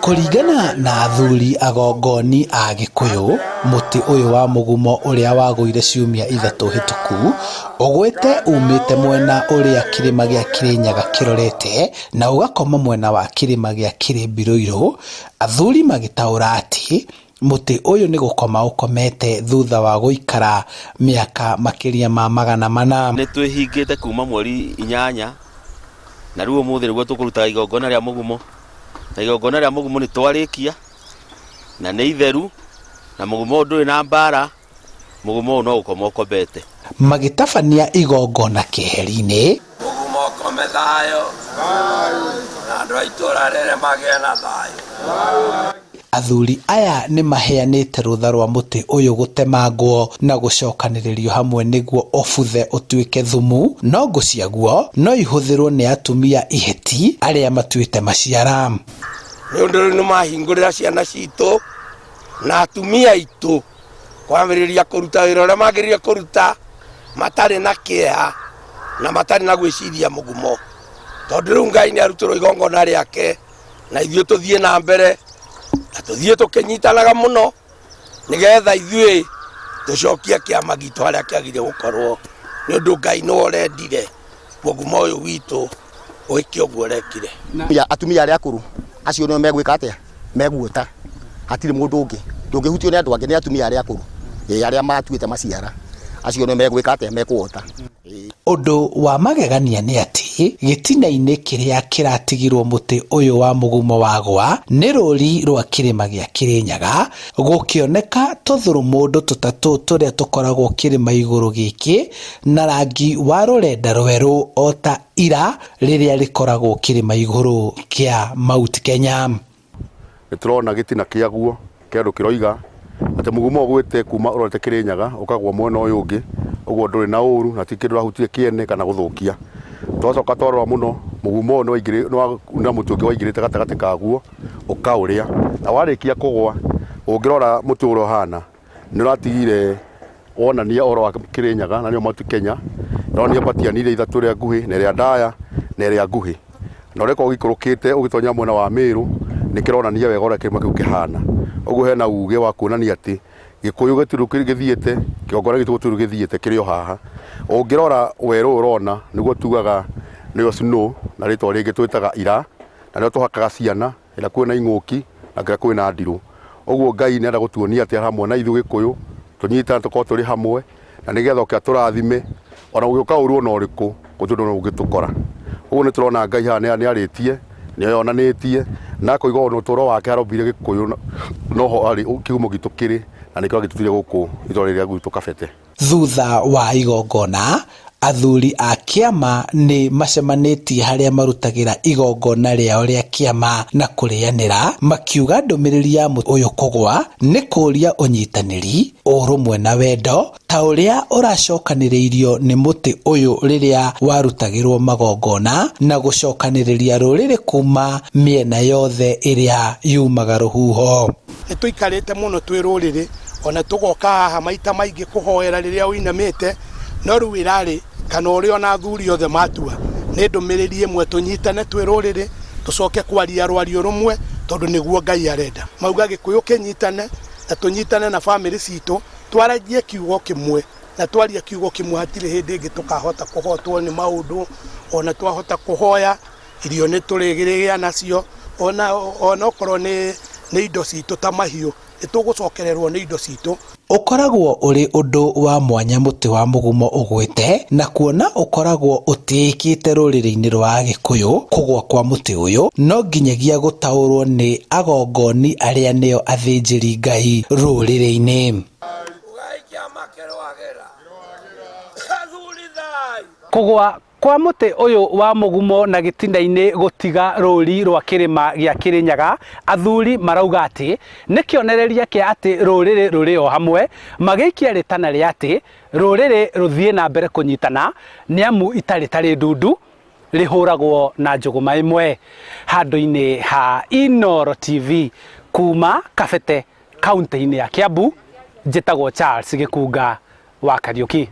Kũringana na athuri agongoni a Gĩkũyũ, mũtĩ ũyũ wa mũgumo ũrĩa wagũire ciumia 3 hĩtũku, ũgwĩte umĩte mwena ũrĩa kĩrĩma gĩa Kĩrĩnyaga kĩrorete na ũgakoma mwena wa kĩrĩma gĩa Kĩrĩmbirũirũ, athuri magĩtaũra atĩ mũtĩ ũyũ nĩ gũkoma ũkomete thutha wa gũikara mĩaka makĩria ma 400. Nĩ twĩhingĩte kuma mweri 8 na rĩu ũmũthĩ nĩguo tũkũrutaga igongona rĩa mũgumo, na igongona rĩa mũgumo nĩ twarĩkia na nĩ itheru, na mũgumo ũyũ ndũrĩ na mbara, mũgumo ũyũ no gũkoma ũkomete. Magĩtabania igongona keheri-inĩ. Mũgumo ũkome thayũ, na andũ a itũũra rĩrĩ magĩe na thayũ. Athuri aya nĩ maheanĩte rũtha rwa mũtĩ ũyũ gũtemangwo na gũcokanĩrĩrio hamwe nĩguo ũbuthe ũtuĩke thumu, no ngũ ciaguo no ihũthĩrwo nĩ atumia iheti arĩa matuĩte maciara. Nĩ ũndũ rĩu nĩ mahingũrĩra ciana citũ na atumia aitũ kwambĩrĩria kũruta wĩra ũrĩa magĩrĩire kũruta matarĩ na kĩeha na matarĩ na gwĩciria mũgumo, tondũ rĩu Ngai nĩ arutĩrwo igongona rĩake na ithuĩ tũthiĩ na mbere na tũthiĩ tũkĩnyitanaga mũno nĩgetha ithuĩ tũcokie kĩama gitũ harĩa kĩagĩrĩire gũkorwo, nĩ ũndũ Ngai nĩwe ũrendire mũgumo ũyũ witũ wĩke ũguo ũrekire. Atumia arĩa akũrũ acio nĩo megwĩka atĩa? Meguota, hatirĩ mũndũ ũngĩ, ndũngĩhutio nĩ andũ angĩ, nĩ atumia arĩa akũrũ, arĩa matuĩte maciara, acio nĩo megwĩka atĩa? Mekuota. Ũndũ wa magegania nĩ atĩ gĩtina-inĩ kĩrĩa kĩratigirwo mũtĩ ũyũ wa mũgumo wagwa nĩ rũri rwa kĩrĩma gĩa Kĩrĩnyaga, gũkĩoneka tũthũrũmũndũ tũtatũ tũrĩa tũkoragwo kĩrĩma igũrũ gĩkĩ na rangi wa rũrenda rwerũ o ta ira rĩrĩa rĩkoragwo kĩrĩma igũrũ kĩa Mount Kenya. Nĩ tũrona gĩtina kĩaguo kĩandũ kĩroiga atĩ mũgumo ũgwĩte kuma ũrorete Kĩrĩnyaga ũkagwa mwena ũyũ ũngĩ, ũguo ndũrĩ na ũru na ti kĩndũ ũrahutia kĩene kana gũthũkia. Twacoka twarora mũno mũgumo ũyũ na mũtĩ ũngĩ waingĩrĩte gatagatĩ kaguo ũkaũrĩa, na warĩkia kũgwa ũngĩrora mũtĩ ũrĩa ũhana nĩ ũratigire wonania ũhoro wa Kĩrĩnyaga na nĩyo Mount Kenya, ĩronania batiani iria ithatũ, ĩrĩa nguhĩ na ĩrĩa ndaya na ĩrĩa nguhĩ, na ũrĩa gĩkoragwo gĩikũrũkĩte ũgĩtonya mwena wa Meru nĩ kĩronania wega ũrĩa kĩrĩma kĩu kĩhana. Ũguo hena uge wa kuonania atĩ Gĩkũyũ gĩtirĩ gĩthiĩte, kĩgongona gitũ gũtirĩ gĩthiĩte kĩrĩ o haha. Ũngĩrora werũ ũyũ ũrona nĩguo tugaga nĩyo snow na rĩtwa rĩngĩ twĩtaga ira, na nĩyo tũhakaga ciana ĩrĩa kwĩna ing'ũki na kĩrĩa kwĩna ndirũ. Ũguo Ngai nĩarenda gũtuonia atĩ arĩ hamwe na ithuĩ Gĩkũyũ, tũnyitane tũkorwo tũrĩ hamwe na nĩgetha oke atũrathime ona gũgĩũka ũru ona ũrĩkũ gũtirĩ ũndũ ũngĩtũkora. Ũguo nĩ tũrona Ngai haha nĩ arĩtie, nĩ eyonanĩtie na akoiga ona ũtũro wake arombire Gĩkũyũ noho arĩ kĩhumo gitũ kĩrĩ na nĩkĩo agĩtutire gũkũ itũra rĩrĩa gwitũ Kabete. Thutha wa igongona, athuri a kĩama nĩ macemanĩtie harĩa marutagĩra igongona rĩao rĩa kĩama na kũrĩanĩra, makiuga ndũmĩrĩri ya mũtĩ ũyũ kũgwa nĩ kũũria ũnyitanĩri, ũrũmwe na wendo ta ũrĩa ũracokanĩrĩirio nĩ mũtĩ ũyũ rĩrĩa warutagĩrwo magongona na gũcokanĩrĩria rũrĩrĩ kuma mĩena yothe ĩrĩa yumaga rũhuho. Nĩ tũikarĩte mũno twĩ rũrĩrĩ, ona tũgoka haha maita maingĩ kũhoera rĩrĩa ũinamĩte, no rĩu ĩrarĩ kana ũrĩa ona athuri othe matua nĩ ndũmĩrĩri ĩmwe, tũnyitane twĩ rũrĩrĩ, tũcoke kwaria rwario rũmwe, tondũ nĩguo Ngai arenda. Mauga Gĩkũyũ kĩnyitane na tũnyitane na bamĩrĩ citũ, twaragie kiugo kĩmwe, na twaria kiugo kĩmwe hatirĩ hĩndĩ ĩngĩ tũkahota kũhotwo nĩ maũndũ, ona twahota kũhoya irio nĩ tũrĩgĩa nacio, ona okorwo nĩ indo citũ ta mahiũ, nĩ tũgũcokererwo nĩ indo citũ. Ũkoragwo ũrĩ ũndũ wa mwanya mũtĩ wa mũgumo ũgwĩte na kuona ũkoragwo ũtĩĩkĩte rũrĩrĩ-inĩ rwa Agĩkũyũ. Kũgwa kwa mũtĩ ũyũ no nginyagia gũtaũrwo nĩ agongoni arĩa nĩo athĩnjĩri Ngai rũrĩrĩ-inĩ. Kũgwa kwa mũtĩ ũyũ wa mũgumo na gĩtina-inĩ gũtiga rũri rwa kĩrĩma gĩa Kĩrĩnyaga, athuri marauga atĩ nĩ kĩonereria kĩa atĩ rũrĩrĩ rũrĩ o hamwe, magĩikia rĩtana rĩa atĩ rũrĩrĩ rũthiĩ na mbere kũnyitana nĩamu itarĩ tarĩ ndundu rĩhũragwo na njũgũma ĩmwe. Handũ-inĩ ha Inooro TV kuma Kabete kaunti-inĩ ya Kiambu, njĩtagwo Charles Gĩkunga wa Kariũki.